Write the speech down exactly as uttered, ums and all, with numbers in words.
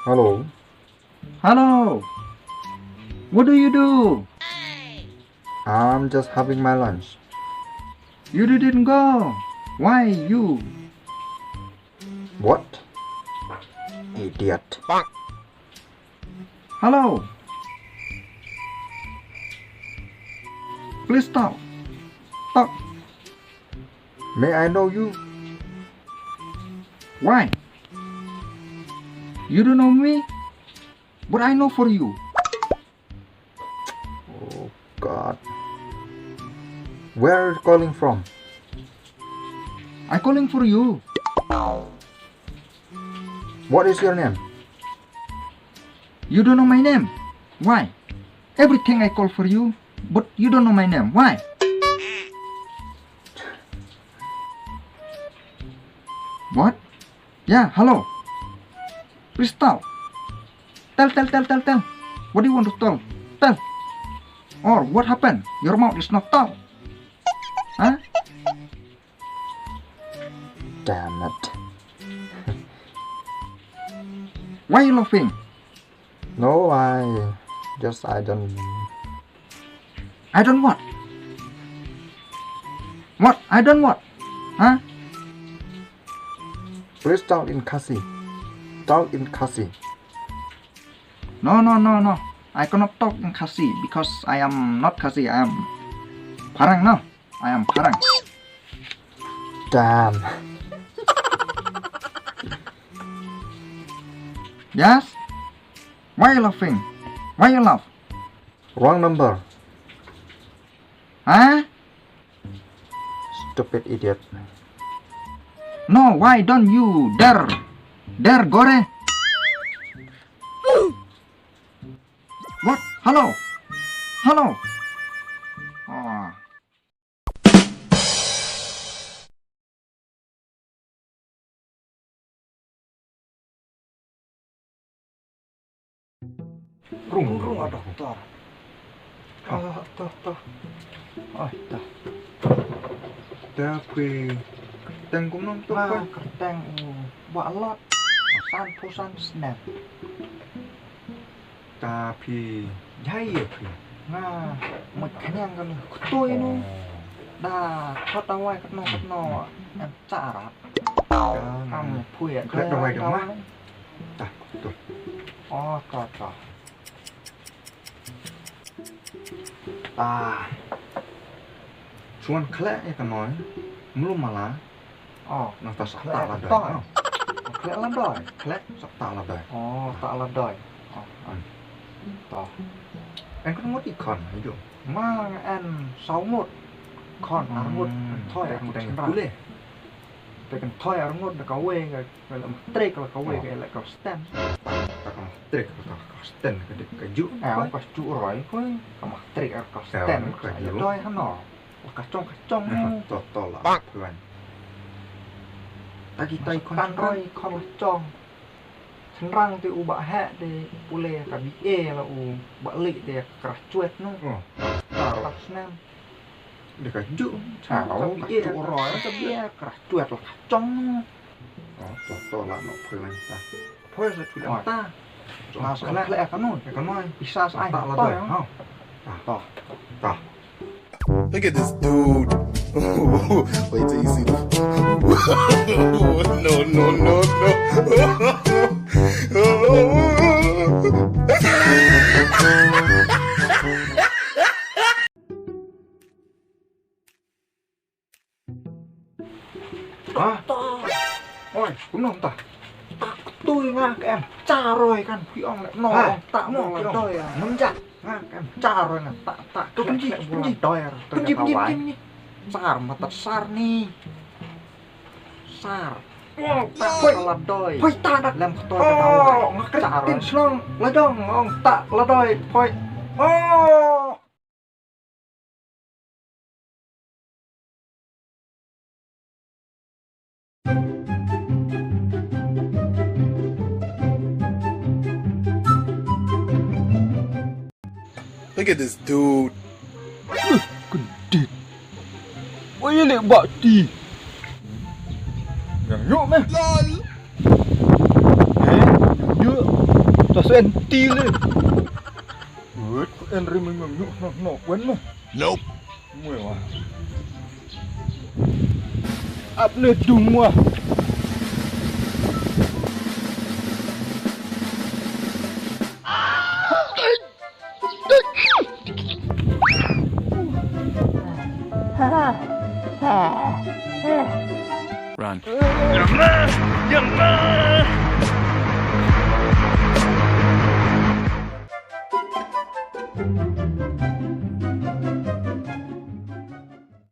Hello. Hello. What do you do? I'm just having my lunch. You didn't go. Why you? What? Idiot. Hello. Please talk. Talk. May I know you? Why? You don't know me? But I know for you. Oh God. Where are you calling from? I calling for you. What is your name? You don't know my name. Why? Everything I call for you, but you don't know my name. Why? What? Yeah, hello. Please tell. Tell, tell, tell, tell, tell. What do you want to tell? Tell. Or what happened? Your mouth is not tell. Huh? Damn it. Why you laughing? No, I just, I don't. I don't what? What? I don't what? Huh? Please talk in Khasi. Talk in Khasi. No, no, no, no. I cannot talk in Khasi because I am not Khasi. I am Phareng, no. I am Phareng. Damn. Yes? Why you laughing? Why you laugh? Wrong number. Huh? Stupid idiot. No, why don't you dare? Dare gore. What? Hello? Hello? Oh. Rung, rung, ah, doktor. Ah, toh, toh. Oi, toh. Te phi kyrteng kumno to, phi? Kyrteng u Bah Lot. San phew san snem. Ta phi jai ïa phi. Nga mut khñiang ka leh kutoi nu. Oh. Da thot awai katno katno. Em cha rat. Kam phui ïa klet dawai dong ma. Ta, to. Oh, to, to. Ta. Chuan klet ïa ka noi. Mlu mala. Oh, nang ta sak ta la doi. Khleh la doi. Khleh sak ta la doi. Oh, ta la doi. Oh, to. En khnot ngut i khon, ha ïoh. Ma nga en saw ngut. Khon ar ngut, thoi ar ngut. Pule. Te kan thoi ar ngut da kawei ka, ka la matric la kawei ka la ka sten. Ta ka matric la ka sten ka dik ka ju. Ka ju roi koi. Ka matric ar ka sten ka ju. Doi hano. La ka chong ka chong. To to la. Phuan. Ta ki tai khon kan roi khon la chong. Shynrang te u Bah Heh te pule ka B A la u Bah Lih te ka graduate no. Oh. Ka snem. Dei ka ju. Ka B A ka ju roi ka B A ka graduate la ka chong no. Oh, to to la no phuan ta. Phuan sa chu ta. Mas khleh ka noi. Ka noi. Isa sa ai ta la doi. Ha. Ta. Ta. Look at this dude. Wait till you see the. No, no, no, no. Ha? Oi, kumno ta? Ta tui nga ka em cha roi kan phi ong le no ong ta mo phi ong. Num ja. Nga ka em cha roi nga ta ta. Tu pynji, pynji. Doi ra. Pynji, pynji, pynji. Sar ma ta sar ni. Sar. Ta ka la doi. Poi ta dak. Lem ka toi ka ta wai. Nga ka tin slong la dong ong ta la doi poi. Oh. Look at this dude. Kundit. Wah, ïa leh bak ti. Yang nyuk meh. Lol. Eh, yang nyuk. Sen ti le. Wait, en ri mung mung no no wen no. Nope. Mwe wa. Ap le dung wa. Run. Yang ma, yang ma.